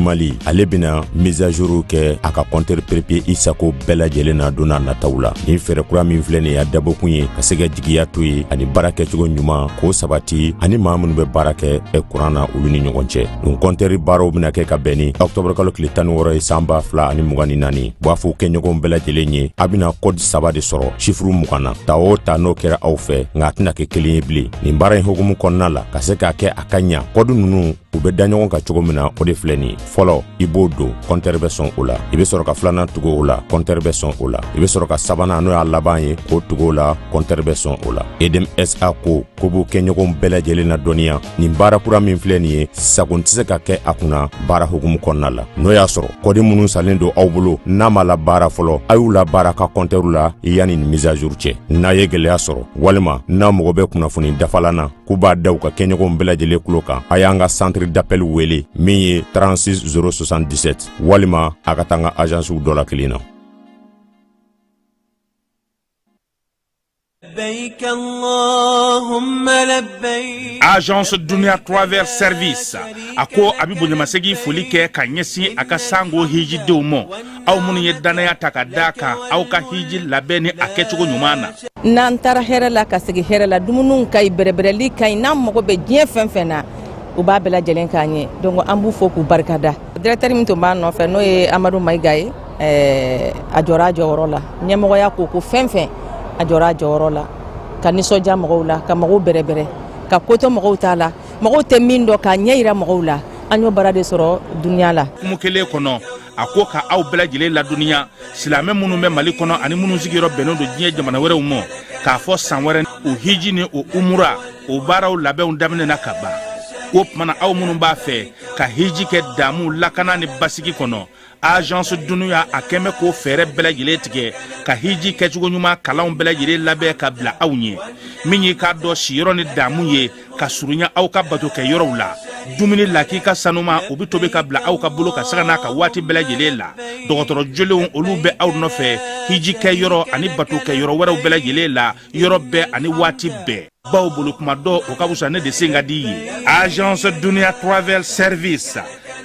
Mali ale bɛna mise à jour kɛ a ka compteur prépayé i sago bɛɛ lajɛlen na don n'a nataw la. Nin fɛɛrɛ kura min filɛ nin ye, a dabɔkun ye ka se ka jigiya to yen ani baara kɛcogo ɲuman k'o sabati ani maa minnu bɛ baara kɛ kuran na olu ni ɲɔgɔn cɛ. Nin compteur baaraw bɛna kɛ ka bɛn ni octobre kalo tile 16 ye san 2024. U b'a fɔ kɛɲɔgɔnw bɛɛ lajɛlen ye, a bɛna code 3 de sɔrɔ chiffre 20 na, ta o ta n'o kɛra aw fɛ, nka a tɛna kɛ kelen ye bilen. Nin baara in hukumu kɔnɔna la, ka se k'a kɛ a ka ɲa, code ninnu u bɛ da ɲɔgɔn kan cogo min na, o de filɛ nin ye. Fɔlɔ, i b'o don, compteur bɛ sɔn o la. I bɛ sɔrɔ ka filanan tugu o la, compteur bɛ sɔn o la. I bɛ sɔrɔ ka sabanan, n'o y'a laban ye, k'o tugu o la, compteur bɛ sɔn o la. EDM SA ko ko b'u kɛɲɔgɔnw bɛɛ lajɛlen na dɔnniya, nin baara kura min filɛ nin ye, sagon tɛ se ka kɛ a kunna baara hukumu kɔnɔna la. N'o y'a sɔrɔ kɔdi minnu salen don aw bolo n'a ma la baara fɔlɔ, a y'u la baara ka compteur la yanni nin mise à jour cɛ. N'a ye gɛlɛya sɔrɔ walima n'a mago bɛ kunnafoni dafalan na, k'u b'a da u ka kɛɲɔgɔnw bɛɛ lajɛlen tulo kan, a y'an ka centre d'appel wele min ye 36 077, walima a ka taa an ka agencew dɔ la kelen na. Agence Dunia Travel Service a ko a bɛ bonyamasegin foli kɛ ka ɲɛsin a ka sango hijidenw ma, aw minnu ye dannaya ta ka d'a kan aw ka hiji labɛn ni a kɛcogo ɲuman na. N'an taara hɛrɛ la ka segin hɛrɛ la, dumuniw ka ɲi, bɛrɛbɛrɛli ka ɲi, n'an mago bɛ diɲɛ fɛn fɛn na, u b'a bɛɛ lajɛlen k'an ye. Donc an b'u fo k'u barikada. Directeur min tun b'an nɔfɛ, n'o ye Amadu Mayiga ye, a jɔra a jɔyɔrɔ la. Ɲɛmɔgɔya ko ko fɛn fɛn, a jɔra a jɔyɔrɔ la ka nisɔndiya mɔgɔw la, ka mɔgɔw bɛrɛbɛrɛ, ka ko to mɔgɔw t'a la, mɔgɔw tɛ min dɔn, k'a ɲɛ yira mɔgɔw la. An y'o baara de sɔrɔ dunuya la. Kumu kelen kɔnɔ, a ko ka aw bɛɛ lajɛlen ladɔnniya, silamɛ minnu bɛ Mali kɔnɔ ani minnu sigiyɔrɔ bɛnnen don diɲɛ jamana wɛrɛw ma, k'a fɔ san wɛrɛ o hiji ni o umura o baaraw labɛnw daminɛna ka ban. O tuma na, aw minnu b'a fɛ ka hiji kɛ damu, lakana ni basigi kɔnɔ, Agence Dunuya a kɛn bɛ k'o fɛɛrɛ bɛɛ lajɛlen tigɛ ka hiji kɛcogo ɲuman kalanw bɛɛ lajɛlen labɛn ka bila aw ɲɛ. Min y'i k'a dɔn siyɔrɔ ni damu ye ka surunya aw ka bato kɛ yɔrɔw la, dumuni lakika sanuma o bɛ tobi ka bila aw ka bolo ka sanga n'a ka waati bɛɛ lajɛlen la. Dɔgɔtɔrɔ jolenw olu bɛ aw nɔfɛ hiji kɛ yɔrɔ ani bato kɛ yɔrɔ wɛrɛw bɛɛ lajɛlen la, yɔrɔ bɛɛ ani waati bɛɛ. Baw bolo kuma dɔ o ka fisa ne de sen ka di ye. Agence Dunia Travel Service,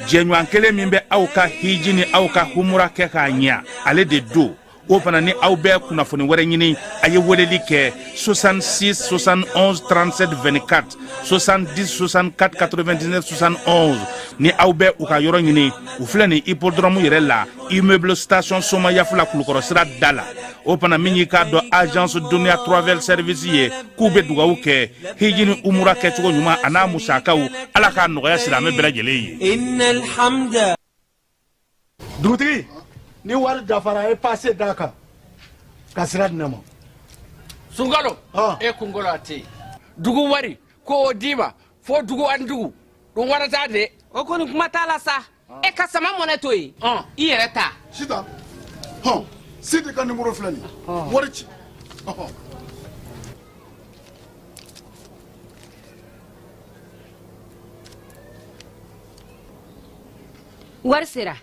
jɛɲɔgɔn kelen min bɛ aw ka hiji ni aw ka humura kɛ k'a ɲa, ale de don. O fana ni aw bɛ kunnafoni wɛrɛ ɲini, a ye weleli kɛ 66 71 37 24, 70 64 99 71. Ni aw bɛ u ka yɔrɔ ɲini, u filɛ nin hippodrome yɛrɛ la, immeuble station Somayafula, Kulukɔrɔ sira da la. O fana min y'i k'a dɔn Agence Dunia Travel Service ye, k'u bɛ dugawu kɛ hiji ni umura kɛcogo ɲuman a n'a musakaw, Ala k'a nɔgɔya silamɛ bɛɛ lajɛlen ye. Dugutigi, ni wari dafara, e passe d'a kan ka sira di ne ma. Sunkalo, e kunkolo a tɛ yen. Dugu wari ko o d'i ma fo dugu ani dugu ɗum warata de. O kɔni kuma t'a la sa. E ka sama mɔnɛ to yen, i yɛrɛ ta. Sitan hɔn, Sidi ka nimoro filɛ nin ye, wari ci. Wari sera.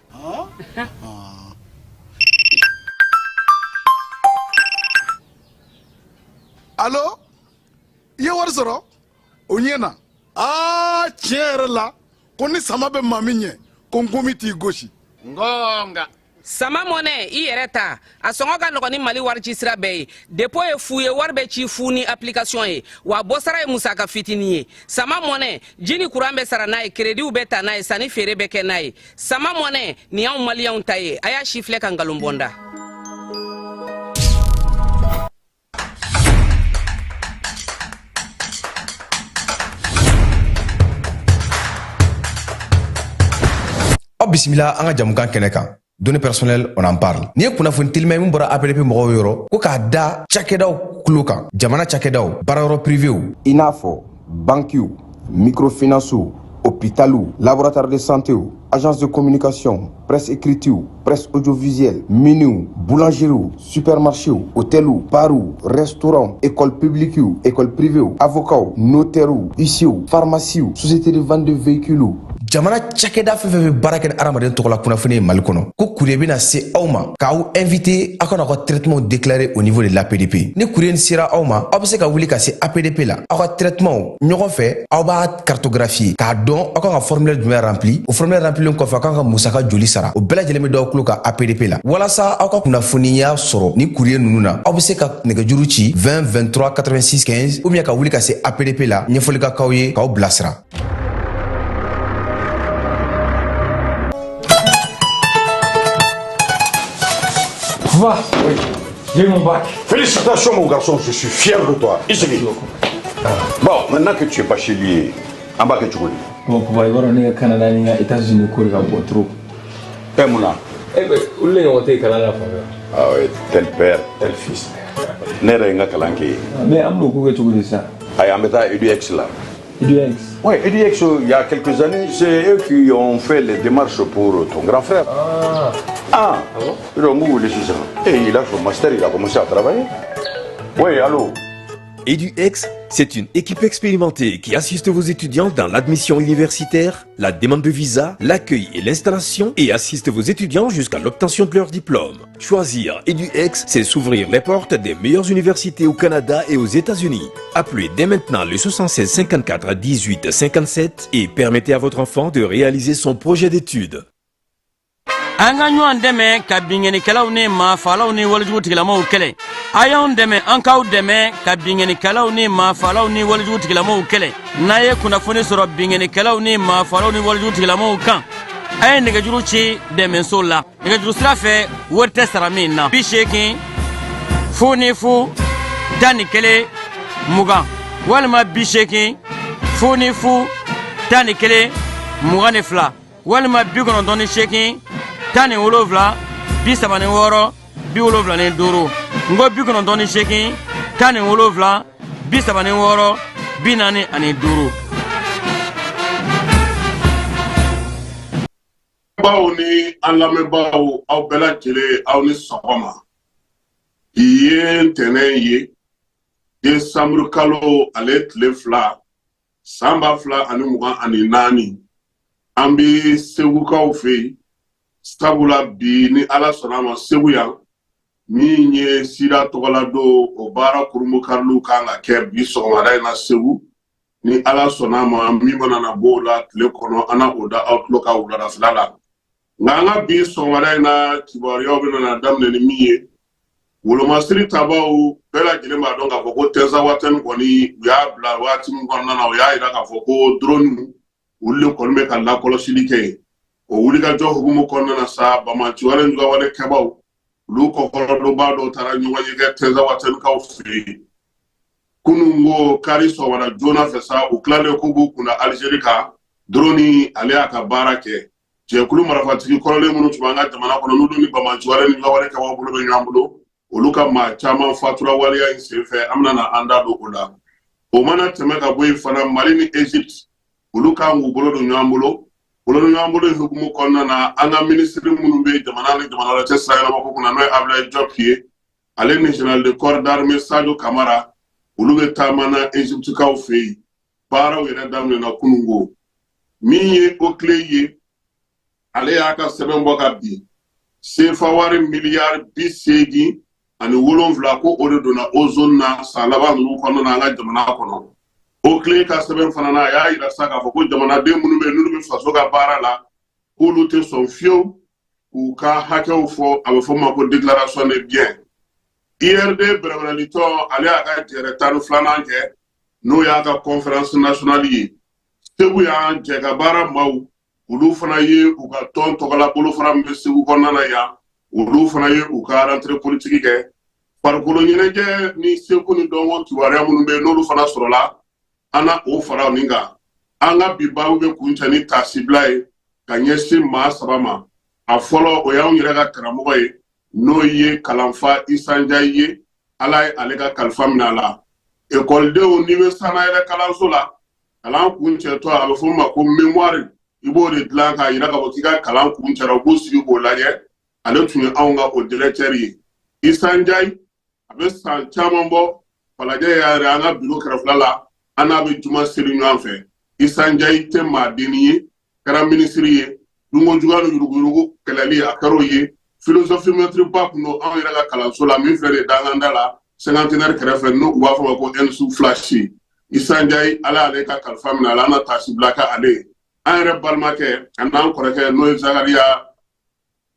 Alo, i ye wari sɔrɔ o ɲɛ na. Aa, tiɲɛ yɛrɛ la, ko ni sama bɛ maa min ɲɛ, ko nkomi t'i gosi. Ngonga. Sama mɔnɛ, i yɛrɛ ta, a sɔngɔ ka nɔgɔn ni Mali wari ci sira bɛɛ ye. Dépôt ye fu ye, wari bɛ ci fu ni application ye, wa bɔsara ye musaka fitinin ye. Sama mɔnɛ, ji ni kuran bɛ sara n'a ye, créditw bɛ ta n'a ye, sanni feere bɛ kɛ n'a ye. Sama mɔnɛ nin y'anw maliyɛnw ta ye. A y'a si filɛ ka nkalon bɔ n da. Aw bisimila an ka jamukan kɛnɛ kan, données personnelles, on en parle. Nin ye kunnafoni telima min bɔra APDP mɔgɔw yɔrɔ, ko k'a da cakɛdaw kulo kan, jamana cakɛdaw, baarayɔrɔ privéw, i n'a fɔ bankiw, microfinancew, hôpitaliw, laboratoire de santéw, agence de communication, presse écritew, presse audiovisuelle, miniw, boulangeriew, supermarchéw, hôteliw, barw, restaurant, école publiquew, école privéw, avocats, notairew, huissierw, pharmaciew, société de vente de véhicules. Jamana cakɛda fɛn fɛn bɛ baara kɛ ni hadamaden tɔgɔla kunnafoni ye Mali kɔnɔ, ko courrier bɛna se aw ma k'aw invité aw ka n'aw ka traitement déclarer au niveau de l'APDP. Ni courrier nin sera aw ma, aw bɛ se ka wuli ka se APDP la, aw ka traitement ɲɔgɔn fɛ, aw b'a cartographier k'a dɔn aw kan ka formulaire jumɛn rempli. O formulaire remplilen kɔfɛ, aw kan ka musaka joli sara, o bɛɛ lajɛlen bɛ d'aw tulo kan APDP la. Walasa aw ka kunnafoniya sɔrɔ ni courrier ninnu na, aw bɛ se ka nɛgɛjuru ci 20 23 86 15 ou bien ka wuli ka se APDP la, ɲɛfɔli ka k'aw ye k'aw bilasira. Va. Oui. J'ai eu mon bac. Félicitations, mon garçon, je suis fier de toi. Isigi. Bon, maintenant que tu es bachelier, an b'a kɛ cogo di? Bon, papa, i b'a dɔn ne ka Canada ni n ka États-Unis ko de ka bon trop. Eh, mun na? Eh ben, olu de ɲɔgɔn tɛ yen kalan na fan fɛ. Ah oui, tel père, tel fils. Ne yɛrɛ ye n ka kalan kɛ yen. Mais an bɛn'o ko kɛ cogo di sisan? Ayi, an bɛ taa EDUX la. EDUX? Oui, EDUX, il y a quelques années, c'est eux qui ont fait les démarches pour ton grand frère. Ah. Ah, Ah bon? Donc, vous voulez ça. Et il a son master, il a commencé à travailler. Oui, allô? EduX, c'est une équipe expérimentée qui assiste vos étudiants dans l'admission universitaire, la demande de visa, l'accueil et l'installation et assiste vos étudiants jusqu'à l'obtention de leur diplôme. Choisir EduX, c'est s'ouvrir les portes des meilleures universités au Canada et aux États-Unis. Appelez dès maintenant le 76 54 18 57 et permettez à votre enfant de réaliser son projet d'études. An ka ɲɔgɔn dɛmɛ ka binkannikɛlaw ni maafalaw ni walejugu tigilamaw kɛlɛ. A y'anw dɛmɛ, an k'aw dɛmɛ ka binkannikɛlaw ni maafalaw ni walejugu tigilamaw kɛlɛ. N'a ye kunnafoni sɔrɔ binkannikɛlaw ni maafalaw ni walejugu tigilamaw kan, a ye nɛgɛjuru ci dɛmɛso la nɛgɛjuru sira fɛ, wari tɛ sara min na: 80 00 11 20 walima 80 00 11 22 walima 98 17 36 75. N ko 98 17 36 45. Baw ni an lamɛnbaaw, aw bɛɛ lajɛlen, aw ni sɔgɔma. Bi ye ntɛnɛn ye, desanburu kalo ale tile 2, san 2024. An bɛ segukaw fɛ yen, sabula bi, ni Ala sɔnna a ma, Segu yan, min ye sida tɔgɔla don, o baara kurunbonkariliw kan ka kɛ bi sɔgɔmada in na Segu. Ni Ala sɔnna a ma, min mana na b'o la tile kɔnɔ, an na o da aw tulo kan wuladafɛla la. Nka an ka bi sɔgɔmada in na kibaruyaw bɛna na daminɛ ni min ye, wolomasiri tabaw bɛɛ lajɛlen b'a dɔn k'a fɔ ko Tɛnzawatɛni kɔni, u y'a bila waati min kɔnɔna na, u y'a jira k'a fɔ ko drone olu de kɔni bɛ ka lakɔlɔsili kɛ yen. O wulikajɔ hukumu kɔnɔna na sa, banbaanciwale jugawale kɛbaw, olu kɔkɔrɔdonba dɔw taara ɲɔgɔn ye kɛ Tɛnzawatɛnikaw fɛ yen kunun ko kari sɔgɔmada joona fɛ sa. U tilalen k'u b'u kunna Alizeri kan, drone ale y'a ka baara kɛ. Jɛkulu marifatigi kɔrɔlen minnu tun b'an ka jamana kɔnɔ, n'olu ni banbaanciwale ni jugawale kɛbaw bolo bɛ ɲɔgɔn bolo, olu ka maa caman fatura waleya in senfɛ. An bɛna na an da don o la. O mana tɛmɛ ka bɔ yen fana, Mali ni Egypte, olu kan k'u bolo don ɲɔgɔn bolo. Bolo don ɲɔgɔn bolo in hukumu kɔnɔna na, an ka minisiri minnu bɛ jamana ni jamana wɛrɛ cɛ sira ɲɛnabɔ ko kunna, n'o ye Abdoulaye Diop ye, ale ni général de corps d'armée Sadio Kamara, olu bɛ taama na Egyptekaw fɛ yen. Baaraw yɛrɛ daminɛna kununko. Min ye OCLEI ye, ale y'a ka sɛbɛn bɔ ka bin sefa wari miliyari 87, ko o de donna ozone na san laban ninnu kɔnɔna na an ka jamana kɔnɔ. OCLEI ka sɛbɛn fana na, a y'a yira sa k'a fɔ ko jamanaden minnu bɛ yen, n'olu bɛ faso ka baara la, k'olu tɛ sɔn fiyewu k'u ka hakɛw fɔ, a bɛ fɔ o ma ko déclaration de bien. IRD bɛrɛbɛrɛlitɔn, ale y'a ka jɛrɛ 12nan kɛ, n'o y'a ka conférence nationale ye Segu yan. Jɛ ka baara maaw, olu fana ye u ka tɔn tɔgɔla bolofara min bɛ Segu kɔnɔna na yan, olu fana ye u ka rentrée politique kɛ. Farikolo ɲɛnajɛ ni seko ni dɔnko kibaruya minnu bɛ yen, n'olu fana sɔrɔla, an na o fara nin kan. An ka bi baabu bɛ kuncɛ ni taasibila ye ka ɲɛsin maa saba ma. A fɔlɔ, o y'anw yɛrɛ ka karamɔgɔ ye, n'o ye kalanfa Isa Njayi ye. Ala ye ale ka kalifa minɛ a la. Ekɔlidenw, n'i bɛ sanayɛlɛ kalanso la, kalan kuncɛtɔ, a bɛ fɔ o ma ko mémoire, i b'o de dilan k'a yira k'a fɔ k'i ka kalan kuncɛra, u b'u sigi k'o lajɛ. Ale tun ye anw ka o directeur ye. Isa Njayi, a bɛ san caman bɔ Falajɛ yɛrɛ, an ka biro kɛrɛfɛla la, an n'a bɛ juma seli ɲɔgɔn fɛ. Isa Njayi tɛ maa denni ye. Kɛra minisiri ye, dunko juguya ni yuruguyurugu kɛlɛli, a kɛra o ye. Philosophie maître ba kun don anw yɛrɛ ka kalanso la, min filɛ nin ye Danganda la, cinquantenaire kɛrɛfɛ, n'u u b'a fɔ ma ko ENSU Flash. Isa Njayi, Ala y'ale ka kalifa minɛ a la, an na taasibila kɛ ale ye. An yɛrɛ balimakɛ a n'an kɔrɔkɛ, n'o ye Zakariya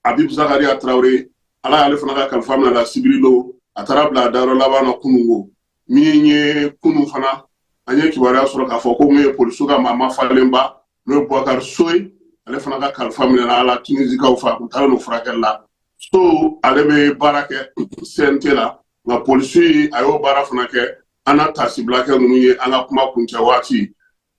Habib Zakariya Tarawele, Ala y'ale fana ka kalifa minɛ a la sibiri don, a taara bila a dayɔrɔ laban na kununko. Min ye kunun fana, an ye kibaruya sɔrɔ k'a fɔ ko min ye polisiw ka maa mafalenba, n'o ye Bubakari So ye, ale fana ka kalifa minɛna a la Tunisikaw fɛ, a kun taara n'o furakɛli la. So, ale bɛ baara kɛ CNT la, nka polisi a y'o baara fana kɛ. An na taasibila kɛ ninnu ye. An ka kuma kuncɛ waati,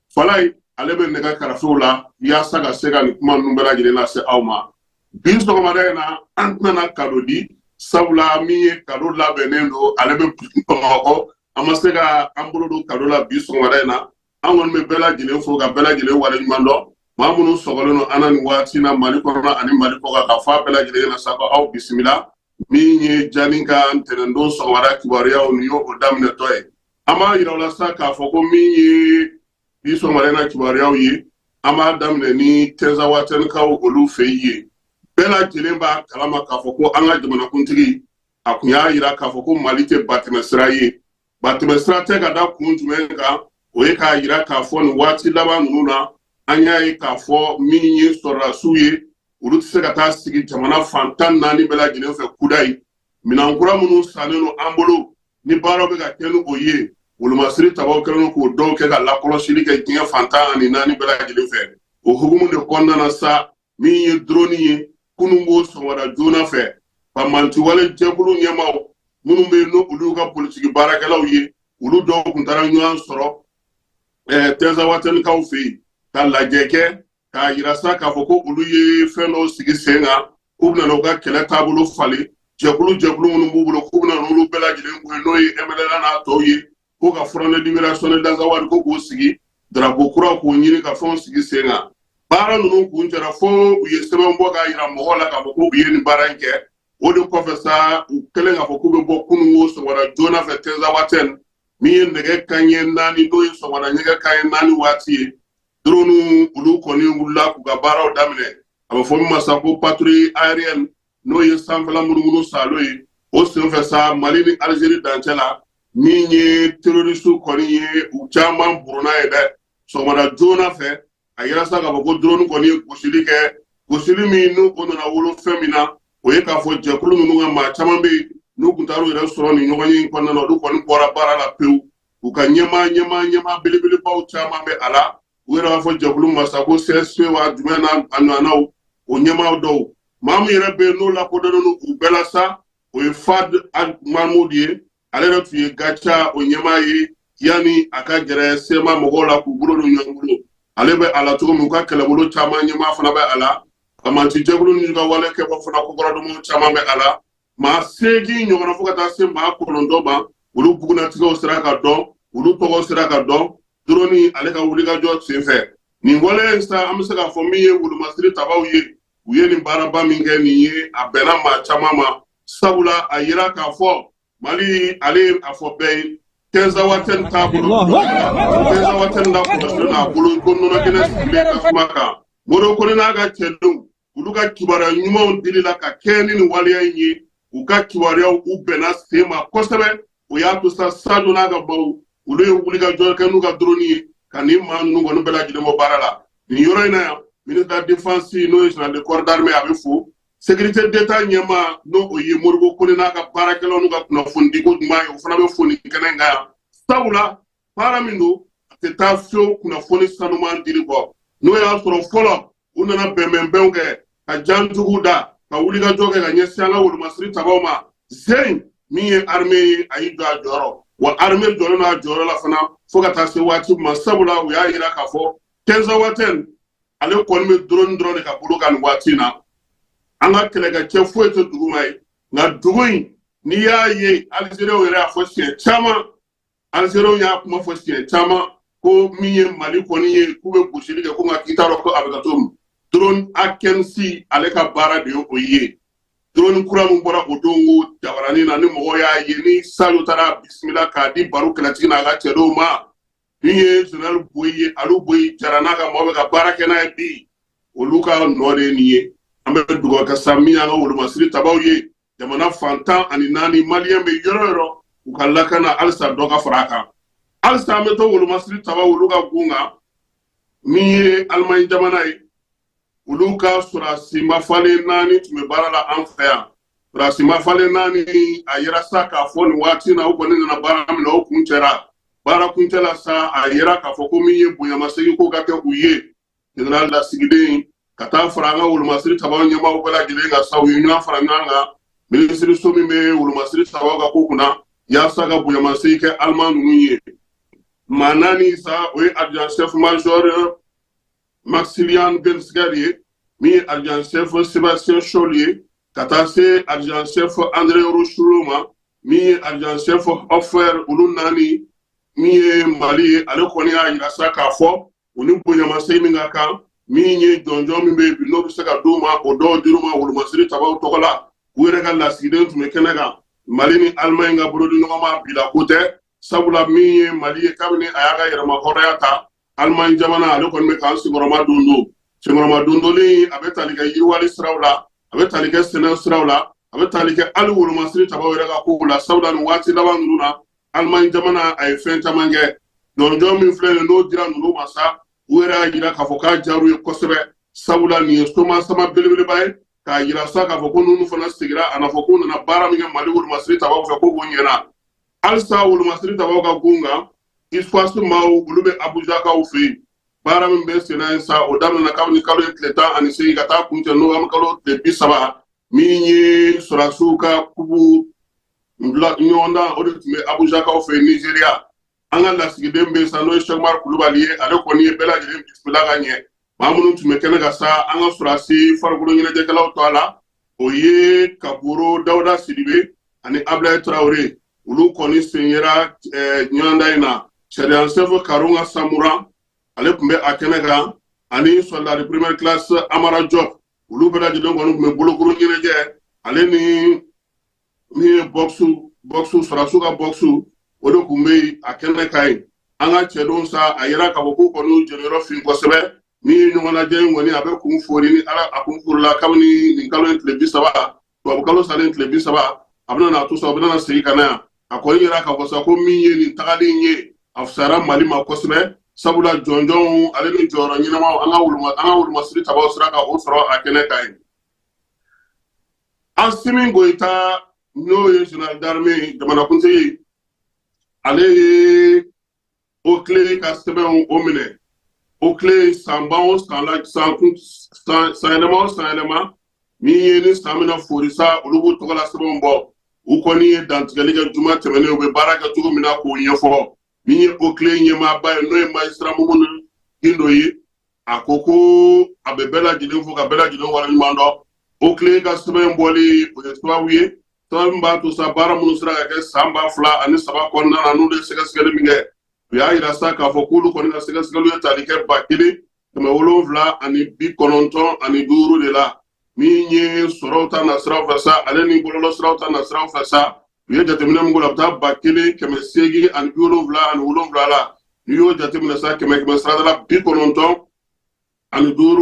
Falayi ale bɛ nɛgɛ karafew la yaasa ka se ka nin kuma ninnu bɛɛ lajɛlen lase aw ma. Bi sɔgɔmada in na, an tɛna kado di, sabula min ye kado labɛnnen don, ale bɛ Bamakɔ. An ma se ka an bolo don kado la bi sɔgɔmada in na. An kɔni bɛ bɛɛ lajɛlen fo ka bɛɛ lajɛlen waleɲuman dɔn, maa minnu sɔgɔlen don an na nin waati na Mali kɔnɔ ani Mali kɔkan, k'a fɔ a bɛɛ lajɛlen ɲɛna sa ko aw bisimila. Min ye Jani ka ntɛnɛndon sɔgɔmada kibaruyaw, nin y'o daminɛtɔ ye. An b'a yira aw la sa k'a fɔ ko min ye bi sɔgɔmada in na kibaruyaw ye, an b'a daminɛ ni Tɛnzawatɛnikaw olu fɛ yen. Bɛɛ lajɛlen b'a kalama k'a fɔ ko an ka jamanakuntigi a kun y'a yira k'a fɔ ko Mali tɛ batɛmɛsira ye. Batɛmɛsira tɛ ka da kun jumɛn kan? O ye k'a yira k'a fɔ nin waati laban ninnu na, an y'a ye k'a fɔ min ye sɔrɔdasiw ye, olu tɛ se ka taa sigi jamana fan 14 bɛɛ lajɛlen fɛ kudayi. Minɛn kura minnu sannen don an bolo, ni baaraw bɛ ka kɛ ni o ye, wolomasiri tabaw kɛlen don k'o dɔw kɛ ka lakɔlɔsili kɛ diɲɛ fan 14 bɛɛ lajɛlen fɛ. O hukumu de kɔnɔna na sa, min ye drone ye, kununko sɔgɔmada joona fɛ, banbaanciwale jɛkulu ɲɛmaaw minnu bɛ yen, n'o olu ka politiki baarakɛlaw ye, olu dɔw kun taara ɲɔgɔn sɔrɔ Tɛnzawatɛnikaw fɛ yen ka lajɛ kɛ, k'a yira sa k'a fɔ ko olu ye fɛn dɔw sigi sen kan, k'u bɛna n'u ka kɛlɛ taabolo falen. Jɛkulu jɛkulu minnu b'u bolo, k'u bɛna n'olu bɛɛ lajɛlen bɔ yen, n'o ye MNLA n'a tɔw ye, ko ka Front de libération de l'Azawad, ko k'o sigi, drapeau kuraw k'o ɲini, ka fɛnw sigi sen kan. Baara ninnu kuncɛra fo u ye sɛbɛn bɔ k'a yira mɔgɔw la k'a fɔ ko u ye nin baara in kɛ. O de kɔfɛ sa, u kɛlen k'a fɔ k'u bɛ bɔ kununko sɔgɔmada joona fɛ Tɛnzawatɛn, min ye nɛgɛ kanɲɛ 4, n'o ye sɔgɔmada nɛgɛ kanɲɛ 4 waati ye, drone olu kɔni wulila k'u ka baaraw daminɛ. A bɛ fɔ min ma sa ko patrouille aérienne, n'o ye sanfɛla munumunu saalo ye. O senfɛ sa, Mali ni Algérie dancɛ la, min ye terroriste kɔni ye, u caman buruna ye dɛ. Sɔgɔmada joona fɛ, a yira sa k'a fɔ ko drone kɔni ye gosili kɛ, gosili min n'o o nana wolo fɛn min na, o ye k'a fɔ jɛkulu ninnu ka maa caman bɛ yen n'u kun taar'u yɛrɛ sɔrɔ nin ɲɔgɔnye in kɔnɔna na, olu kɔni bɔra baara la pewu. U ka ɲɛmaa ɲɛmaa ɲɛmaa belebelebaw caman bɛ a la. U yɛrɛ b'a fɔ jɛkulu ma sa ko CSP wa jumɛn na a ɲɔgɔnnaw, o ɲɛmaa dɔw, maa min yɛrɛ bɛ yen n'o lakodɔnnen don u bɛɛ la sa, o ye Fad Mahmoud ye. Ale yɛrɛ tun ye GATIA o ɲɛmaa ye yanni a ka gɛrɛ CMA mɔgɔw la k'u bolo don ɲɔgɔn bolo. Ale bɛ a la cogo min, u ka kɛlɛbolo caman ɲɛmaa fana bɛ a la. Banbaanci jɛkulu ninnu ka wale kɛbɔ fana kokɔrɔdonbaw caman bɛ a la. Maa 8 ɲɔgɔnna fo ka taa se maa 9 ma, olu bugunnatigɛw sera ka dɔn, olu tɔgɔw sera ka dɔn drone ale ka wulikajɔ senfɛ. Nin waleya in sa, an bɛ se k'a fɔ min ye wolomasiri tabaw ye, u ye nin baaraba min kɛ nin ye, a bɛnna maa caman ma, sabula a yira k'a fɔ Mali, ale ye a fɔ bɛɛ ye, Tɛnzawatɛn t'a bolo, Tɛnzawatɛn la kɔlɔsilen n'a bolo ko nɔnɔ kɛnɛ sigilen tasuma kan. Modibo Kone n'a ka cɛdenw, olu ka kibaruya ɲumanw dili la ka kɛɲɛ ni nin waleya in ye, u ka kibaruyaw u bɛnna sen ma kosɛbɛ. O y'a to sa, Sajo n'a ka maaw, olu ye wulikajɔ kɛ n'u ka drone ye ka nin maa ninnu kɔni bɛɛ lajɛlen bɔ baara la nin yɔrɔ in na yan. Ministre de la défense, n'o ye général de corps d'armée, a bɛ fo. Sécurité d'État ɲɛmaa, n'o o ye Modibo Kone n'a ka baarakɛlaw n'u ka kunnafonidiko ɲuman ye, o fana bɛ fo nin kɛnɛ in kan yan, sabula baara min don, a tɛ taa fiyewu kunnafoni sanuman dili kɔ. N'o y'a sɔrɔ fɔlɔ u nana bɛnbɛnbɛnw kɛ ka janjugu da, ka wulikajɔ kɛ ka ɲɛsin an ka wolomasiri tabaw ma zen, min ye armée ye, a y'i jɔ a jɔyɔrɔ wa armée jɔlen don a jɔyɔrɔ la fana fo ka taa se waati ma, sabula u y'a yira k'a fɔ Tɛnzawatɛn ale kɔni bɛ drone dɔrɔn de ka bolo kan nin waati in na. An ka kɛlɛkɛcɛ foyi tɛ dugu ma ye, nka dugu in, n'i y'a ye, Alizeriyaw yɛrɛ y'a fɔ siɲɛ caman, Alizeriyaw y'a kuma fɔ siɲɛ caman ko min ye Mali kɔni ye, k'u bɛ gosili kɛ, ko nka k'i t'a dɔn ko a bɛ ka to min. Drone A15 ale ka baara de ye o ye. Drone kura min bɔra o don ko jabaranin na, ni mɔgɔw y'a ye, ni Sajo taara bisimila k'a di baro kɛlɛtigi n'a ka cɛdenw ma, min ye général Boyi ye, Alu Boyi Jara n'a ka maaw bɛ ka baara kɛ n'a ye bi. Olu ka nɔ de ye nin ye. An bɛ dugawu kɛ sa min y'an ka wolomasiri tabaw ye jamana fan 14, maliyɛn bɛ yɔrɔ yɔrɔ, u ka lakana halisa dɔ ka fara a kan. Halisa an bɛ to wolomasiri tabaw olu ka gun kan. Min ye Alimaɲi jamana ye, olu ka sɔrɔdasi mafalen 4 tun bɛ baara la an fɛ yan. Sɔrɔdasi mafalen 4, a yera sa k'a fɔ nin waati na u kɔni nana baara min na, o kuncɛra. Baara kuncɛ la sa, a yera k'a fɔ ko min ye bonyamasegin ko ka kɛ u ye, général lasigiden ka taa fara an ka wolomasiri tabaw ɲɛmaaw bɛɛ lajɛlen kan sa, u ye ɲɔgɔn fara ɲɔgɔn kan minisiriso min bɛ wolomasiri tabaw ka ko kunna, yaasa ka bonyamasegin kɛ aliman ninnu ye. Maa 4 sa, o ye adjudant chef major Maximilian Gensger ye, min ye adjudant chef Sébastien Scholl ye, ka taa se adjudant chef André Rochelo ma, min ye adjudant chef Hoffer. Olu 4, min ye Mali ye, ale kɔni y'a yira sa k'a fɔ u ni bonyamasegin min ka kan, min ye jɔnjɔn min bɛ yen bi n'o bɛ se ka d'u ma, o dɔw dir'u ma wolomasiri tabaw tɔgɔ la. U yɛrɛ ka lasigiden tun bɛ kɛnɛ kan. Mali ni Alimaɲi ka bolodiɲɔgɔnma bila ko tɛ, sabula min ye Mali ye, kabini a y'a ka yɛrɛma hɔrɔnya ta, Alimaɲi jamana ale kɔni bɛ k'an senkɔrɔma don don senkɔrɔma dondoli. A bɛ tali kɛ yiriwali siraw la, a bɛ tali kɛ sɛnɛ siraw la, a bɛ tali kɛ hali wolomasiri tabaw yɛrɛ ka kow la, sabula nin waati laban ninnu na, Alimaɲi jamana a ye fɛn caman kɛ. Jɔnjɔn min filɛ nin n'o dira ninnu ma sa, u yɛrɛ y'a jira k'a fɔ k'a diyar'u ye kosɛbɛ, sabula nin ye soma sama belebeleba ye k'a jira sa k'a fɔ ko ninnu fana sigira a n'a fɔ k'u nana baara min kɛ Mali wolomasiri tabaw fɛ, ko k'o ɲɛna. Halisa wolomasiri tabaw ka gun kan, USFAS maaw olu bɛ Abujakaw fɛ yen. Baara min bɛ senna yen sa, o daminɛna kabini kalo ye tile 18 ka taa kuncɛ nowanburu kalo tile 30. Min ye sɔrɔdasiw ka kupu ɲɔgɔndan, o de tun bɛ Abujakaw fɛ yen Nizeriya. An ka lasigiden bɛ sa, n'o ye Sɛkumari Kulubali ye, ale kɔni ye bɛɛ lajɛlen bisimila ka ɲɛ. Maa minnu tun bɛ kɛnɛ kan sa, an ka sɔrɔdasi farikolo ɲɛnajɛkɛlaw to a la, o ye Kaboro Dawuda Sidibe ani Abulayi Tarawele. Olu kɔni sen yera ɲɔgɔndan in na. Sergent chef Karunga Samura, ale tun bɛ a kɛnɛ kan, ani soldat de première classe Amara Diop. Olu bɛɛ lajɛlen kɔni tun bɛ bolokuru ɲɛnajɛ, ale ni min ye bɔksu bɔksu sɔrɔdasiw ka bɔksu, o de tun bɛ yen a kɛnɛ kan yen. An ka cɛdenw sa, a yira k'a fɔ k'u kɔni y'u jɔyɔrɔ fin kosɛbɛ. Min ye ɲɔgɔnnajɛ in kɔni, a bɛ kun fori ni ala a kun forila kabini nin kalo in tile 30, tubabu kalo salen tile 30. A bɛna na to sa, a bɛna na segin ka na yan. A kɔni yira k'a fɔ sa ko min ye nin tagali in ye, a fisayara Mali ma kosɛbɛ, sabula jɔnjɔnw ale ni jɔyɔrɔ ɲɛnamaw, an ka wolomasiri tabaw sera ka o sɔrɔ a kɛnɛ kan yen. Asimi Goyita, n'o ye général d'armée jamanakuntigi, ale ye OCLEI ka sɛbɛnw o minɛ. OCLEI, sanban o san la, san san yɛlɛma o san yɛlɛma, min ye ni san bɛna fori sa, olu b'u tɔgɔ la sɛbɛnw bɔ. U kɔni ye dantigɛli kɛ juma tɛmɛnen, u bɛ baara kɛ cogo min na k'o ɲɛfɔ. Min ye OCLEI ɲɛmaaba ye, n'o ye magistrat Mumuni Gindo ye, a ko ko a bɛ bɛɛ lajɛlen fo ka bɛɛ lajɛlen waleɲuman dɔn. OCLEI ka sɛbɛn bɔli, o ye sababu ye, sababu min b'a to sa, baara minnu sera ka kɛ san 2003 kɔnɔna na, n'olu ye sɛgɛsɛgɛli min kɛ, u y'a yira sa k'a fɔ k'olu kɔni ka sɛgɛsɛgɛliw ye tali kɛ 1795 de la. Min ye sɔrɔw ta nasiraw fɛ sa, ale ni bɔlɔlɔ siraw ta nasiraw fɛ sa, u ye jateminɛ min k'o la, a bɛ taa 1877 la. N'i y'o jateminɛ sa, kɛmɛ kɛmɛ sarada la, 95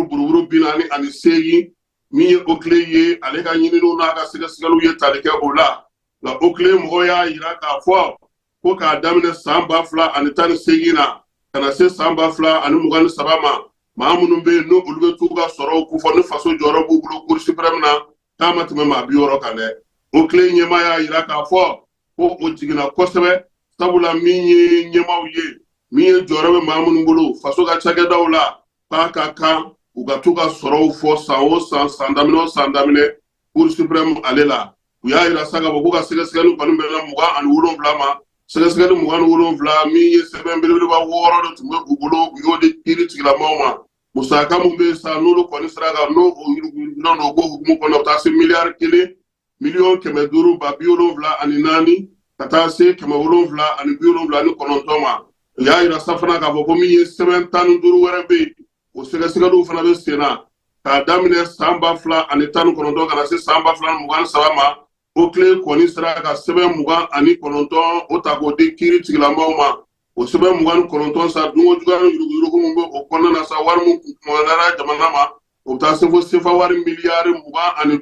buruburu 48. Min ye OCLEI ye, ale ka ɲininiw n'a ka sɛgɛsɛgɛliw ye tali kɛ o la. Nka OCLEI mɔgɔw y'a yira k'a fɔ ko k'a daminɛ san 2018 na ka na se san 2023 ma, maa minnu bɛ yen n'o olu bɛ t'u ka sɔrɔw kofɔ ni faso jɔyɔrɔ b'u bolo Cour suprême na, k'a ma tɛmɛ maa 60 kan dɛ. OCLEI ɲɛmaa y'a yira k'a fɔ ko o jiginna kosɛbɛ, sabula min ye ɲɛmaaw ye, min ye jɔyɔrɔ bɛ maa minnu bolo faso ka cakɛdaw la, k'a ka kan u ka t'u ka sɔrɔw fɔ san o san, san daminɛ o san daminɛ, Cour suprême ale la. U y'a yira sa k'a fɔ k'u ka sɛgɛsɛgɛli kɔni bɛnna 27 ma. Sɛgɛsɛgɛli 27, min ye sɛbɛn belebeleba 6 de tun bɛ u bolo, u y'o di kiiri tigilamaaw ma. Musaka min bɛ yen sa, n'olu kɔni sera ka n'o o yuruguyurugu don o ko hukumu kɔnɔ, o bɛ taa se miliyari kelen miliyɔn kɛmɛ duuru ba bi wolonwula ani naani ka taa se 779 ma. U y'a yira sa fana k'a fɔ ko min ye sɛbɛn 15 wɛrɛ bɛ yen, o sɛgɛsɛgɛliw fana bɛ sen na k'a daminɛ san 2019 ka na se san 2023 ma. OCLEI kɔni sera ka sɛbɛn 29 o ta k'o di kiiri tigilamaaw ma. O sɛbɛn 29 sa, dunko juguya ni yuruguyurugu min bɛ o kɔnɔna na sa, wari min kun kumana jamana ma, o bɛ taa se fo sefa wari miliyari 25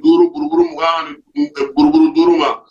buruburu 25 ma.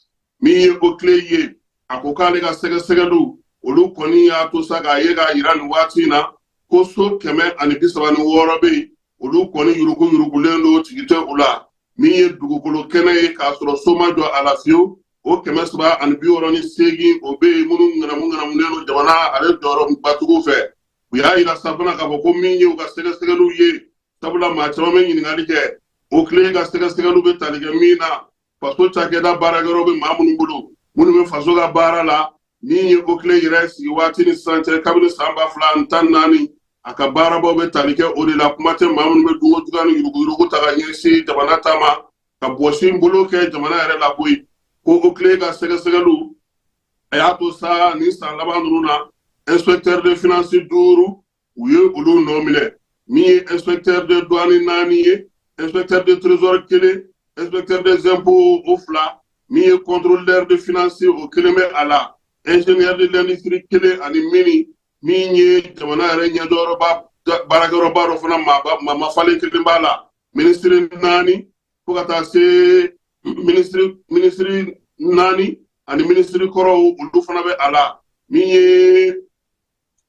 Min ye OCLEI ye, a ko k'ale ka sɛgɛsɛgɛliw olu kɔni y'a to sa k'a ye k'a yira nin waati in na ko so 136 bɛ yen, olu kɔni yuruku yurukulen don, tigi tɛ u la. Min ye dugukolo kɛnɛ ye k'a sɔrɔ so ma jɔ a la fiyewu, o 368 o bɛ yen, minnu ŋanamu ŋanamunen don jamana ale jɔyɔrɔbatigiw fɛ. U y'a yira sa fana k'a fɔ ko min ye u ka sɛgɛsɛgɛliw ye, sabula maa caman bɛ ɲininkali kɛ OCLEI ka sɛgɛsɛgɛliw bɛ tali kɛ min na, faso cakɛda baarakɛyɔrɔ bɛ maa minnu bolo, minnu bɛ faso ka baara la. Min ye OCLEI yɛrɛ sigi waati ni sisan cɛ, kabini san 2014, a ka baarabaw bɛ tali kɛ o de la. Kuma tɛ maa minnu bɛ dunko juguya ni yuruguyurugu ta ka ɲɛsin jamana ta ma, ka bɔsi bolo kɛ jamana yɛrɛ la koyi. Ko OCLEI ka sɛgɛsɛgɛliw a y'a to sa nin san laban ninnu na, inspecteur de finance 5 u ye olu nɔ minɛ. Min ye inspecteur de douane 4 ye, inspecteur de trésor 1, inspecteur des impôts o 2, min ye contrôleur de finance o 1 bɛ a la, ingénieur de l'industrie 1 ani mini. Min ye jamana yɛrɛ ɲɛjɔyɔrɔba baarakɛyɔrɔba dɔ fana maa mafalen 1 b'a la, ministre 4 fo ka taa se ministre 4 ani ministre kɔrɔw olu fana bɛ a la. Min ye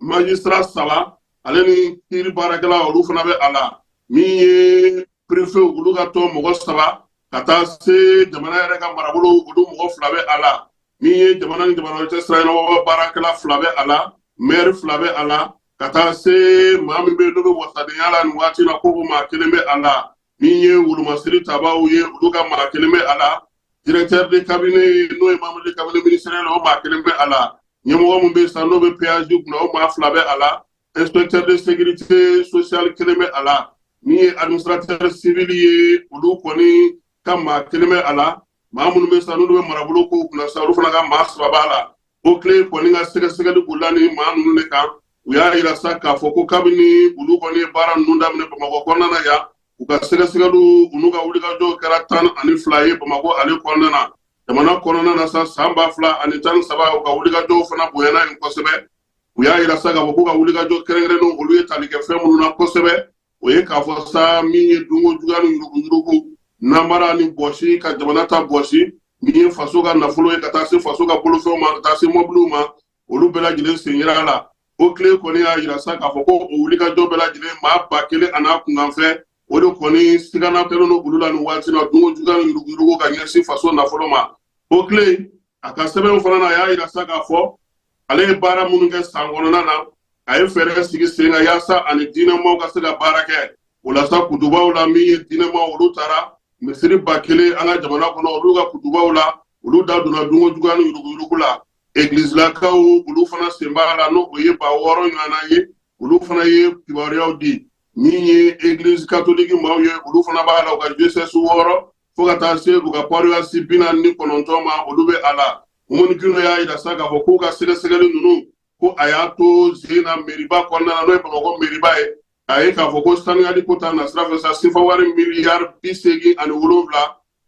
magistrat 3 ale ni kiiri baarakɛla olu fana bɛ a la. Min ye préfet olu ka tɔn mɔgɔ 3 ka taa se jamana yɛrɛ ka marabolo olu mɔgɔ 2 bɛ a la. Min ye jamana ni jamana wɛrɛ cɛ sira ɲɛnabɔ baarakɛla 2 bɛ a la, maire 2 bɛ a la, ka taa se maa min bɛ yen n'o bɛ wasadenya la nin waati na, ko o maa 1 bɛ a la. Min ye wolomasiri tabaw ye, olu ka maa 1 bɛ a la. Directeur de cabinet n'o ye membre de cabinet ministériel, o maa 1 bɛ a la. Ɲɛmɔgɔ min bɛ sa n'o bɛ péage kunna, o maa 2 bɛ a la. Inspecteur de sécurité sociale 1 bɛ a la. Min ye administrateur civil ye, olu kɔni ka maa 1 bɛ a la. Maa minnu bɛ sa n'olu bɛ marabolo kow kunna sa, olu fana ka maa 3 b'a la. OCLEI kɔni ka sɛgɛsɛgɛli bolila ni maa ninnu de kan. U y'a yira sa k'a fɔ ko kabini olu kɔni ye baara ninnu daminɛ Bamakɔ kɔnɔna na yan, u ka sɛgɛsɛgɛliw u n'u ka wulikajɔw kɛra 12 ye Bamakɔ ale kɔnɔna na. Jamana kɔnɔna na sa, san 2013, u ka wulikajɔw fana bonyana yen kosɛbɛ. U y'a yira sa k'a fɔ k'u ka wulikajɔ kɛrɛnkɛrɛnnenw olu ye tali kɛ fɛn minnu na kosɛbɛ, o ye k'a fɔ sa min ye dunko juguya ni yuruguyurugu, namara ni bɔsi, ka jamana ta bɔsi, min ye faso ka nafolo ye, ka taa se faso ka bolofɛnw ma, ka taa se mɔbiliw ma, olu bɛɛ lajɛlen sen yera a la. OCLEI kɔni y'a yira sa k'a fɔ ko o wulikajɔ bɛɛ lajɛlen maa 1000 a n'a kunkanfɛn, o de kɔni sigana kɛlen don olu la nin waati na, dunko juguya ni yuruguyurugu ka ɲɛsin faso nafolo ma. OCLEI a ka sɛbɛn fana na, a y'a yira sa k'a fɔ ale ye baara minnu kɛ san kɔnɔna na, a ye fɛɛrɛ sigi sen kan yaasa ani diinɛmaw ka se ka baara kɛ. O la sa, kutubaw la, min ye diinɛmaw olu taara misiri 1000 an ka jamana kɔnɔ, olu ka kutubaw la, olu da donna dunko juguya ni yuruguyurugu la. Egilizilakaw olu fana sen b'a la, n'o ye 6000 ɲɔgɔnna ye, olu fana ye kibaruyaw di. Min ye egilizi katoliki maaw ye, olu fana b'a la, u ka diocèse 6 fo ka taa se u ka paroisse 49 ma, olu bɛ a la. Mumuni Gindo y'a yira sa k'a fɔ k'u ka sɛgɛsɛgɛli ninnu, ko a y'a to sen na meriba kɔnɔna na, n'o ye Bamakɔ meriba ye, a ye k'a fɔ ko sanuyali ko ta nasira fɛ sa, sefa wari miliyari 87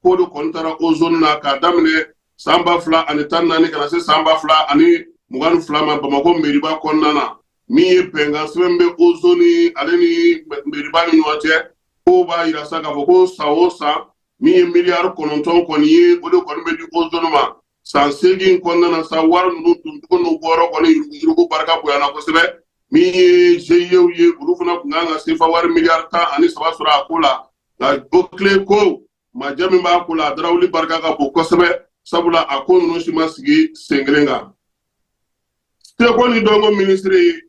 k'o de kɔni taara ozone na k'a daminɛ san 2014 ka na se san 2022 ma Bamakɔ meriba kɔnɔna na. Min ye bɛnkan sɛbɛn bɛ ozone ale ni meriba ni ɲɔgɔn cɛ, k'o b'a yira sa k'a fɔ ko san o san, min ye miliyari 9 kɔni ye, o de kɔni bɛ di ozone ma. San 8 kɔnɔna na sa, wari ninnu doncogo n'u bɔyɔrɔ kɔni yuruguyurugu barika bonyana kosɛbɛ. Min ye GIEw ye, olu fana tun kan ka sefa wari miliyari 13 sɔrɔ a ko la, nka OCLEI ko majɛ min b'a ko la, a darawuli barika ka bon kosɛbɛ, sabula a ko ninnu si ma sigi sen kelen kan. Seko ni dɔnko minisiri,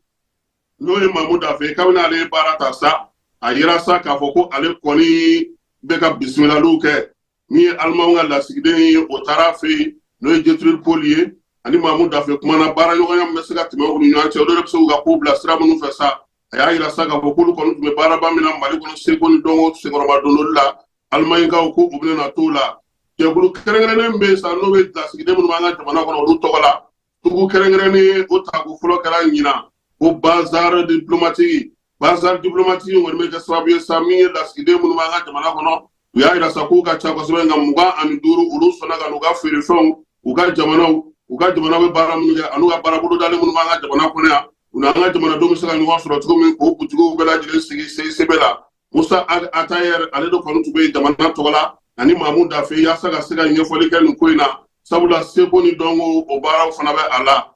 n'o ye Mamu Dafe, kabini ale ye baara ta sa, a yira sa k'a fɔ ko ale kɔni bɛ ka bisimilaliw kɛ. Min ye alimanw ka lasigiden ye, o taara a fɛ yen, n'o ye Gertrud Pohl ye, ani Mamu Dafe kumana baaraɲɔgɔnya min bɛ se ka tɛmɛ u ni ɲɔgɔn cɛ, olu yɛrɛ bɛ se k'u ka kow bila sira minnu fɛ sa. A y'a yira sa k'a fɔ k'olu kɔni tun bɛ baaraba min na Mali kɔnɔ seko ni dɔnko senkɔrɔmadondoli la, alimaɲikaw ko u bɛna na t'o la. Jɛkulu kɛrɛnkɛrɛnnen bɛ yen sa, n'o bɛ lasigiden minnu b'an ka jamana kɔnɔ olu tɔgɔ la, sugu kɛrɛnkɛrɛnnen o tako fɔlɔ kɛra ɲinan, ko bazar diplomatique. Bazar diplomatique kɔni bɛ kɛ sababu ye sa, min ye lasigiden minnu b'an ka jamana kɔnɔ, u y'a yira sa k'u ka ca kosɛbɛ, nka 25 olu sɔnna ka n'u ka feerefɛnw, u ka jamanaw, u ka jamana bɛ baara minnu kɛ, an'u ka baara bolodalen minnu b'an ka jamana kɔnɔ yan, u n'an ka jamanadenw bɛ se ka ɲɔgɔn sɔrɔ cogo min, k'o butigiw bɛɛ lajɛlen sigi CICB la. Musa Atayɛr ale de kɔni tun bɛ jamana tɔgɔ la ani Mamu Dafe yaasa ka se ka ɲɛfɔli kɛ nin ko in na, sabula seko ni dɔnko o baaraw fana bɛ a la.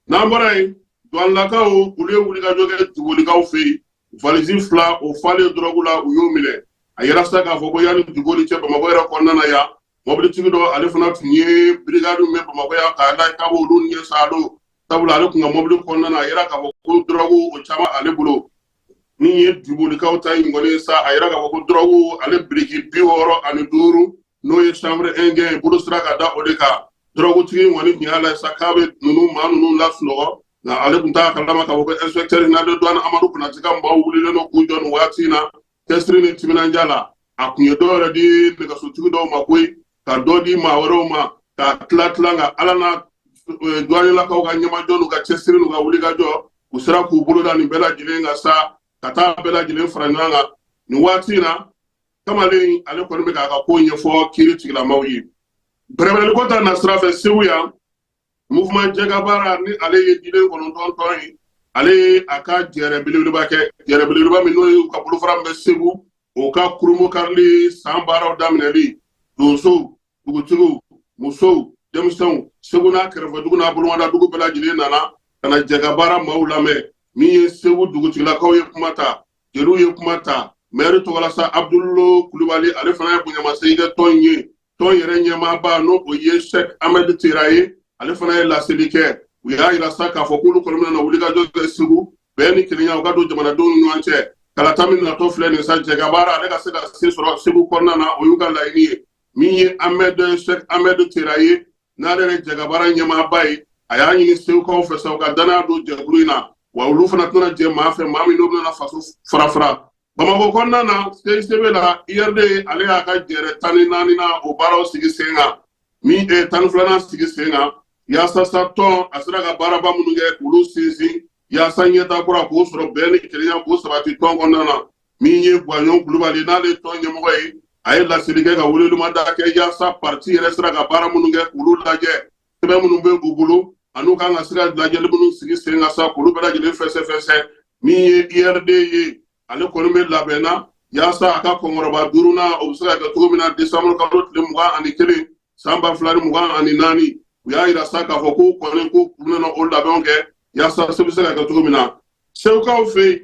N'an bɔra yen, duwanilakaw olu ye wulikajɔ kɛ Dubolikaw fɛ yen. Valisi 2 o falen dɔrɔgu la, u y'o minɛ. A yera sa k'a fɔ ko yanni Duboli cɛ, Bamakɔ yɛrɛ kɔnɔna na yan, mɔbilitigi dɔ ale fana tun ye brigade min bɛ Bamakɔ yan k'a la k'a b'olu ɲɛ sa don, sabula ale tun ka mɔbili kɔnɔna na, a yera k'a fɔ ko dɔrɔgu o caman ale bolo. Min ye Dubolikaw ta in kɔni sa, a yera k'a fɔ ko dɔrɔgu ale biriki 65, n'o ye chanvre indien ye, bolo sera ka da o de kan. Dɔrɔgutigi in kɔni tun y'a lajɛ sa k'a bɛ ninnu maa ninnu lasunɔgɔ, nka ale tun t'a kalama k'a fɔ ko inspecteur général de douane Amadu Konate ka maaw wulilen don k'u jɔ nin waati in na cɛsiri ni timinandiya la. A tun ye dɔw yɛrɛ di nɛgɛsotigi dɔw ma koyi, ka dɔ di maa wɛrɛw ma, ka tila tila, nka Ala n'a duwanilakaw ka ɲɛmajɔ n'u ka cɛsiri n'u ka wulikajɔ, u sera k'u bolo da nin bɛɛ lajɛlen kan sa, ka taa bɛɛ lajɛlen fara ɲɔgɔn kan. Nin waati in na, kamalen ale kɔni bɛ k'a ka ko ɲɛfɔ kiiri tigilamaw ye. Bɛrɛbɛrɛliko ta nasira fɛ, Segu yan, mouvement Jɛkabaara ni ale ye diden 9 tɔn ye, ale ye a ka jɛrɛ belebeleba kɛ, jɛrɛ belebeleba min n'o ye u ka bolofara min bɛ Segu, o ka kurunbonkarili san baaraw daminɛli. Donsow, dugutigiw, musow, denmisɛnw, Segu n'a kɛrɛfɛ dugu n'a bolomada dugu bɛɛ lajɛlen nana ka na Jɛkabaara maaw lamɛn. Min ye Segu dugutigilakaw ye kuma ta, jeliw ye kuma ta, mɛri tɔgɔla sa Abdulu Kulubali ale fana ye bonyamasegin kɛ tɔn in ye. Tɔn yɛrɛ ɲɛmaaba n'o o ye Sɛk Ahmed Tera ye, ale fana ye laseli kɛ. U y'a yira sa k'a fɔ k'olu kɔni bɛna wulikajɔ kɛ Segu, bɛn ni kelenya o ka don jamanadenw ni ɲɔgɔn cɛ. Kalata min natɔ filɛ nin sa, Jɛkabaara ale ka se ka se sɔrɔ Segu kɔnɔna na, o y'u ka laɲini ye. Min ye Ahmed Sɛk Ahmed Tera ye, n'ale yɛrɛ Jɛkabaara ɲɛmaaba ye, a y'a ɲini Segukaw fɛ sa u ka danaya don jɛkulu in na, wa olu fana tɛna jɛ maa fɛ, maa min n'o bɛna faso fara fara. Bamakɔ kɔnɔna na, CICB la, IRD ale y'a ka jɛrɛ 14nan o baaraw sigi sen kan, min 12nan sigi sen kan, yaasa sa tɔn a sera ka baaraba minnu kɛ k'olu sinsin, yaasa ɲɛtaa kura k'o sɔrɔ, bɛn ni kelenya k'o sabati tɔn kɔnɔna na. Min ye Guwaɲɔn Kulubali n'ale ye tɔn ɲɛmɔgɔ ye, a ye laseli kɛ ka welewelemada kɛ yaasa parti yɛrɛ sera ka baara minnu kɛ k'olu lajɛ, sɛbɛn minnu bɛ u bolo an'u kan ka se ka lajɛli minnu sigi sen kan sa, k'olu bɛɛ lajɛlen fɛsɛfɛsɛ. Min ye IRD ye, ale kɔni bɛ labɛn na yaasa a ka kɔnkɔrɔba duurunan o bɛ se ka kɛ cogo min na desanburu kalo tile 21 san 2024. U y'a yira sa k'a fɔ k'u kɔni ko u bɛna o labɛnw kɛ yaasa se bɛ se ka kɛ cogo min na. Segukaw fɛ yen,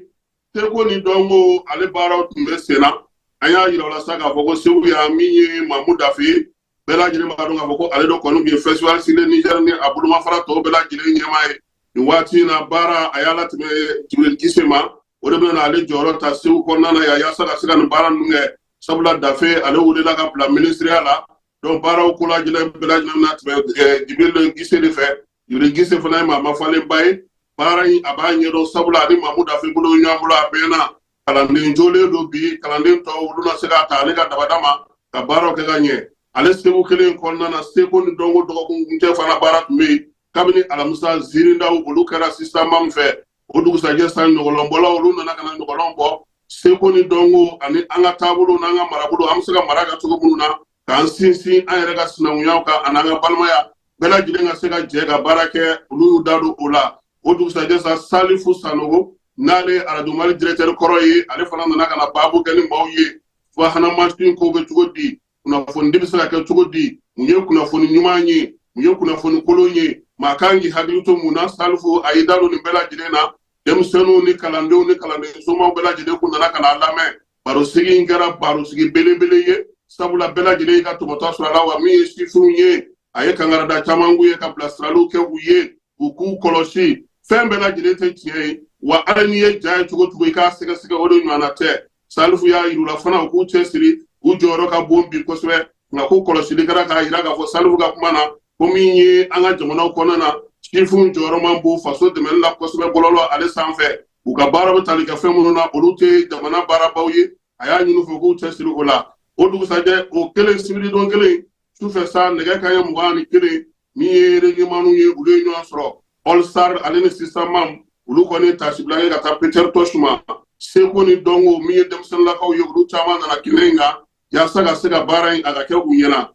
seko ni dɔnko ale baaraw tun bɛ sen na. An y'a yira u la sa k'a fɔ ko Segu yan, min ye Mamu Dafe ye, bɛɛ lajɛlen b'a dɔn k'a fɔ ko ale de kɔni tun ye festival Sur le Niger ni a bolomafara tɔw bɛɛ lajɛlen ɲɛmaa ye. Nin waati in na, baara a y'a latɛmɛ Jibril Gise ma, o de bɛna ale jɔyɔrɔ ta Segu kɔnɔna na yan yaasa ka se ka nin baara ninnu kɛ, sabula Dafe ale welela ka bila minisiriya la. Donc baaraw ko lajɛlen bɛɛ lajɛlen bɛna tɛmɛ Jibril Gise de fɛ. Jibril Gise fana ye maa mafalenba ye, baara in a b'a ɲɛdɔn, sabula ani Mamu Dafe bolo ɲɔgɔn bolo a bɛnna. Kalanden jolen don bi, kalanden tɔw olu na se k'a ta ale ka dabada ma ka baaraw kɛ ka ɲɛ. Ale Segu kelen kɔnɔna na, seko ni dɔnko dɔgɔkun kuncɛ fana baara tun bɛ yen kabini alamisa. Ziirindaw olu kɛra Sistamam fɛ. O dugusajɛ sa, ɲɔgɔlɔnbɔlaw olu nana ka na ɲɔgɔlɔn bɔ, seko ni dɔnko ani an ka taabolo n'an ka marabolo, an bɛ se ka mara kɛ cogo minnu na k'an sinsin an yɛrɛ ka sinankunyaw kan ani an ka balimaya, bɛɛ lajɛlen ka se ka jɛ ka baara kɛ, olu y'u da don o la. O dugusajɛ sa, Salifu Sanogo n'ale ye Arajo Mali directeur kɔrɔ ye, ale fana nana ka na baabu kɛ ni maaw ye. Subahana mansin ko bɛ cogo di, kunnafonidi bɛ se ka kɛ cogo di, mun ye kunnafoni ɲuman ye, mun ye kunnafoni kolon ye, maa kan k'i hakili to mun na. Salifu a y'i da don nin bɛɛ lajɛlen na. Denmisɛnninw ni kalandenw ni kalanden somaw bɛɛ lajɛlen kun nana ka n'a lamɛn. Barosigi in kɛra barosigi belebele ye, sabula bɛɛ lajɛlen y'i ka tɔmɔta sɔrɔ a la. Wa min ye sifinw ye, a ye kankarida caman k'u ye ka bilasiraliw kɛ u ye, u k'u kɔlɔsi, fɛn bɛɛ lajɛlen tɛ tiɲɛ ye, wa hali n'i ye ja ye cogo cogo, i k'a sɛgɛsɛgɛ, o de ɲɔgɔnna tɛ. Salifu y'a yir'u la fana u k'u cɛsiri, u jɔyɔrɔ ka bon bi kosɛbɛ. Nka ko kɔlɔsili kɛra k'a yira k'a fɔ Salifu ka kuma na ko min ye an ka jamanaw kɔnɔna na, sifinw jɔyɔrɔ man bon faso dɛmɛli la kosɛbɛ bɔlɔlɔ ale sanfɛ. U ka baara bɛ tali kɛ fɛn minnu na, olu tɛ jamana baarabaw ye. A y'a ɲini u fɛ k'u cɛsiri o la. O dugusajɛ o kelen, sibiridon kelen sufɛ sa, nɛgɛ kanɲɛ 21, min ye reggaemanw ye, olu ye ɲɔgɔn sɔrɔ All Star ale ni Sistamam, olu kɔni ye taasibila kɛ ka taa Peter Tosh ma. Seko ni dɔnko, min ye denmisɛnninlakaw ye, olu caman nana kɛnɛ in kan yaasa ka se ka baara in a ka kɛ u ɲɛna.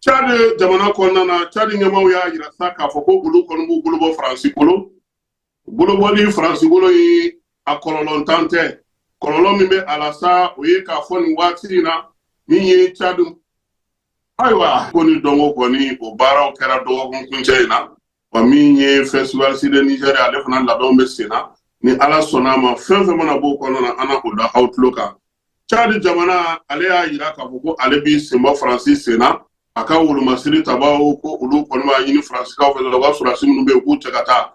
Tchad jamana kɔnɔna na, Tchad ɲɛmaaw y'a yira sa k'a fɔ ko olu kɔni b'u bolo bɔ Faransi bolo. Bolobɔli Faransi bolo ye, a kɔlɔlɔntan tɛ. Kɔlɔlɔ min bɛ a la sa, o ye k'a fɔ nin waati in na, min ye Tchad, ayiwa, ko ni dɔnko kɔni, o baaraw kɛra dɔgɔkun kuncɛ in na. Wa min ye Festival Sud Niger, ale fana labɛnw bɛ sen na. Ni Ala sɔnna a ma, fɛn fɛn mana b'o kɔnɔna na, an na o da aw tulo kan. Tchad jamana, ale y'a yira k'a fɔ ko ale b'i senbɔ Faransi sen na. A ka wolomasiri tabaw ko olu kɔni b'a ɲini Faransikaw fɛ, u ka sɔrɔdasi minnu bɛ yen, k'u cɛ ka taa.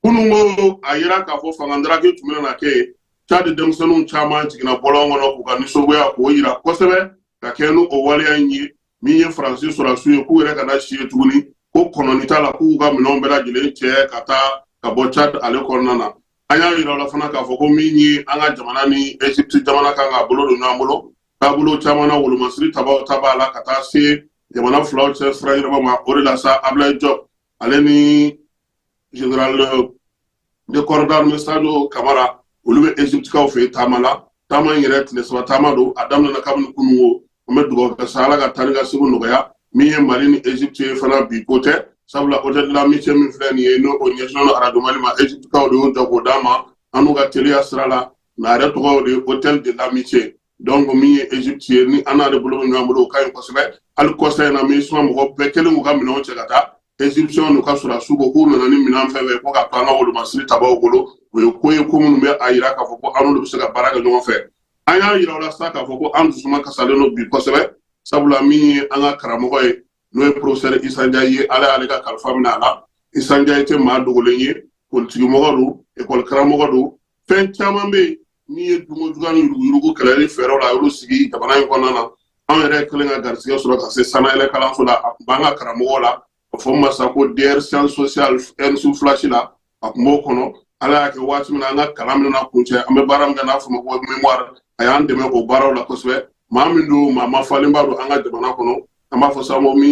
Kununko, a yira k'a fɔ fangandaraki tun bɛna na kɛ yen. Tchad denmisɛnninw caman jiginna bɔlɔn kɔnɔ k'u ka nisɔngoya k'o yira kosɛbɛ, ka kɛ n'o waleya in ye. Min ye Faransi sɔrɔdasiw ye, k'u yɛrɛ kana si ye tuguni, ko kɔnɔni t'a la, k'u ka minɛnw bɛɛ lajɛlen cɛ ka taa ka bɔ Tchad ale kɔnɔna na. An y'a yira o la fana k'a fɔ ko min ye an ka jamana ni Egypte jamana kan k'a bolo don ɲɔgɔn bolo taabolo caman na, wolomasiri tabaw ta b'a la, ka taa se jamana filaw cɛ sira ɲɛnama ma. O de la sa, Ablaye Diop ale ni général de corps d'armée Sadio Kamara, olu bɛ Egyptekaw fɛ yen taama la. Taama in yɛrɛ, tile 3 taama don, a daminɛna kabini kununko. An bɛ dugawu kɛ sa, Ala ka taa ni ka segin nɔgɔya. Min ye Mali ni Egypte ye fana, bi ko tɛ, sabula Hôtel de l'Amitié min filɛ nin ye, n'o ɲɛsinnen don arajo Mali ma, Egyptekaw de y'o jɔ k'o d'an ma an n'u ka teliya sira la. Nka a yɛrɛ tɔgɔ de ye Hôtel de l'Amitié. Donc min ye Egypte ye, ni an n'ale bolo bɛ ɲɔgɔn bolo, o ka ɲi kosɛbɛ. Hali kɔsa in na, MINUSMA mɔgɔ bɛɛ kɛlen k'u ka minɛnw cɛ ka taa, Égyptiens n'u ka sɔrɔdasiw ko k'u nana ni minɛn fɛn fɛn ko ka to an ka wolomasiri tabaw bolo. O ye ko ye, ko minnu bɛ a yira k'a fɔ ko an n'olu bɛ se ka baara kɛ ɲɔgɔn fɛ. An y'a yira o la sa k'a fɔ ko an dusuma kasalen don bi kosɛbɛ, sabula min ye an ka karamɔgɔ ye, n'o ye professeur Issa Ndiaye ye, Ala y'ale ka kalifa minɛ a la. Issa Ndiaye tɛ maa dogolen ye, politikimɔgɔ don, ekɔli karamɔgɔ don, fɛn caman bɛ yen min ye dunkojuguya ni yuruguyurugu kɛlɛli fɛɛrɛw la, a y'olu sigi jamana in kɔnɔna na. Anw yɛrɛ kɛlen ka garisɛgɛ sɔrɔ ka se sanayɛlɛ kalanso la, a tun b'an ka karamɔgɔ la, a fɔ masa ko DR science sociale NSU flash la, a tun b'o kɔnɔ. Ala y'a kɛ, waati min na an ka kalan min na kuncɛ, an bɛ baara min kɛ n'a fɔ ma ko mémoire, a y'an dɛmɛ o baaraw la kosɛbɛ. Maa min don, maa mafalenba don an ka jamana kɔnɔ. An b'a fɔ sa ko min